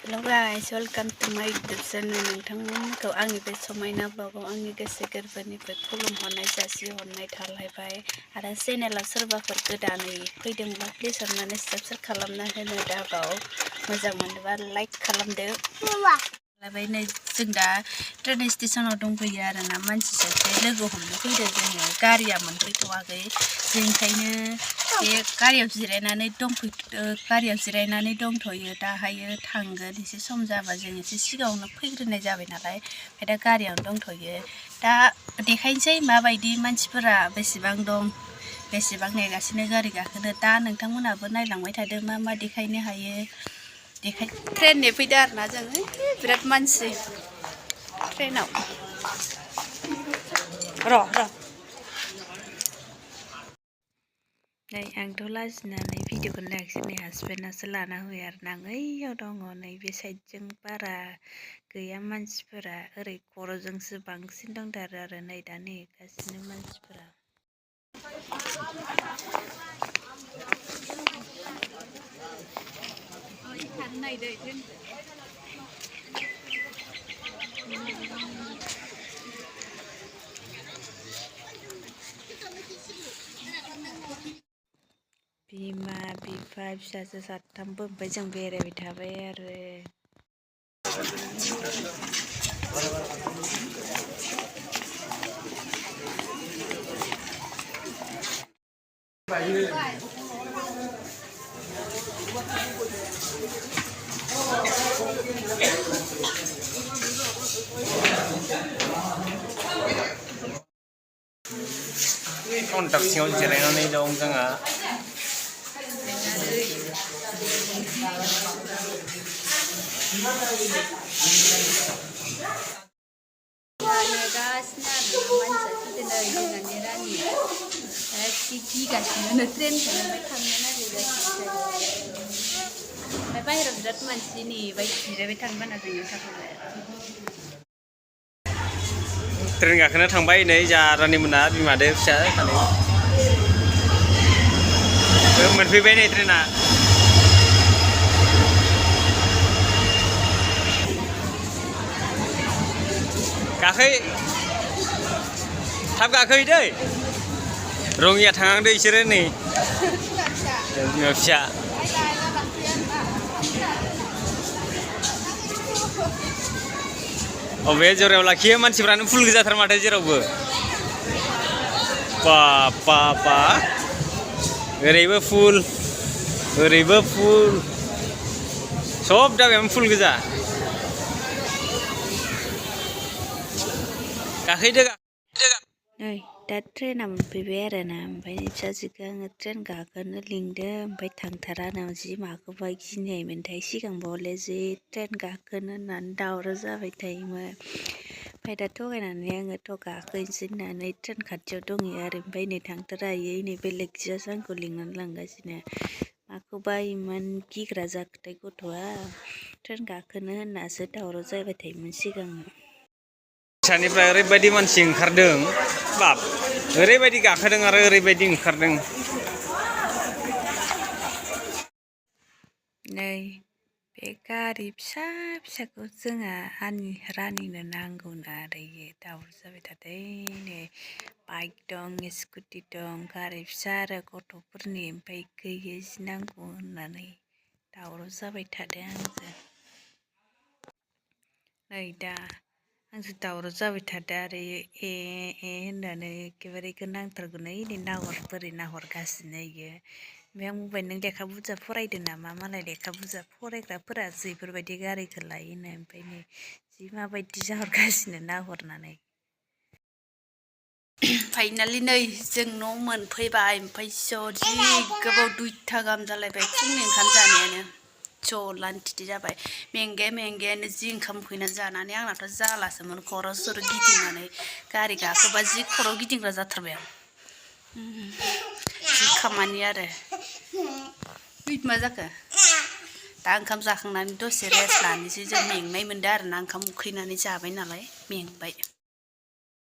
Hello guys, welcome to my YouTube channel. नोंथांमोनखौ आंनिफ्राय समायना ब्लगाव आंनि गोसो गोरबोनिफ्राय खुलुमहरनाय जासिहरनाय थालायबाय आरो चेनेलाव सोरबाफोर गोदानै फैदोंब्ला प्लिज अननानै साबस्क्राइब खालामना होनो दाबाव मोजां मोनोबा लाइक खालामदो। नै जों दा ट्रेन स्टेशनाव दंफैयो आरोना मानसि सासे लोगो हमनो फैदों जोङो गारिया मोनफैथ'वाखै जोंखायनो बे गारियाव जिरायनानै दंथ'यो दाहायो थांगोन एसे सम जाबा जों एसे सिगाङावनो फैग्रोनाय जाबाय नालाय ओमफ्राय दा गारियावनो दंथ'यो दा देखायनोसै माबायदि मानसिफोरा बेसेबां दं बेसेबां नेगासिनो गारि गाखोनो दा नोंथांमोनाबो नायलांबाय थादो मा देखायनो हायो ट्रेन नेफैदो आरोना जों बिराद मानसि ट्रेनाव र' नै आंथ' लाजिनानै भिडिअखौनो लायाखिसै नै हासबेन्डआसो लाना होबाय आरोना आं ओइयाव दङ नै बे साइडजों बारा गैया मानसिफोरा ओरै खर'जोंसो बांसिन दंथारो आरो नै दा नेगासिनो मानसिफोरा बिमा बिफा फिसाजो साथामबो ओमफ्राय जों बेरायबाय थाबाय आरो kontak siang jirangan ini dong jwngha tren गाखोनो थांबाय नै जारानि मोना बिमादो फिसा सानै मोनफैबाय नै ट्रेना गाखै थाब गाखै दै रङिया थांहांदो इसोरो नै बिमा फिसा अबे जरायाव लाखियो मानसिफ्रानो फुल गोजाथार माथो जेरावबो बा ओरैबो फुल सब दाबायावनो फुल गोजा गाखैदो नै दा ट्रेना मोनफैबाय आरोना ओमफ्राय फिसाजोखौ आङो ट्रेन गाखोनो लिंदों ओमफ्राय थांथारानो जि माखौबा गिनायमोनथाय सिगांबावले जि ट्रेन गाखोनो होननानै दावराव जाबाय थायोमोन ओमफ्राय दा थगायनानै आङो गाखोनोसै होननानै ट्रेन खाथियाव दंहैयो आरो ओमफ्राय नै थांथारायै नै बेलेगजोंसो आंखौ लिंनानै लांगासिनो माखौबा इमान गिग्रा जाखोथाय गथ'आ ट्रेन गाखोनो होननासो दावराव जाबाय थायोमोन सिगाङो फिसानिफ्राय ओरैबायदि मानसि ओंखारदों बाप ओरैबायदि गाखोदों आरो ओरैबायदि ओंखारदों नै बे गारि फिसाखौ जोंहा रानिनो नांगौना आरो इयो दावराव जाबाय थादों नै बाइक दं स्कुटि दं गारि फिसा आरो गथ'फोरनि ओमफ्राय गैयै जि नांगौ होननानै दावराव जाबाय थादों आंजों नै दा आंजों दावराव जाबाय थादों आरो ए होननानै एखेबारे इखौ नांथारगौ नै बोरै नाहरगासिनो इयो ओमफ्राय आं बुंबाय नों लेखा बुरजा फरायदों नामा मालाय लेखा बुरजा फरायग्राफोरासो बेफोरबायदि गारिखौ लायोनो ओमफ्राय नै जि माबायदि जाहरगासिनो नाहरनानै फाइनालि नै जों न' मोनफैबाय ओमफ्राय जि गोबाव 2ता गाहाम जालायबाय फुंनि ओंखाम जानायानो ज' लान्थिथि जाबाय मेंगायानो जि ओंखाम उखैनानै जानानै आंनाथ' जालासोमोन खर' सर' गिदिंनानै गारि गाखोबा जि खर' गिदिंग्रा जाथारबाय आं जि खामानि आरो मा जाखो दा ओंखाम जाखांनानै दसे रेस्ट लानोसै जों मेंनाय मोनदों आरोना ओंखाम उखैनानै जाबाय नालाय मेंबाय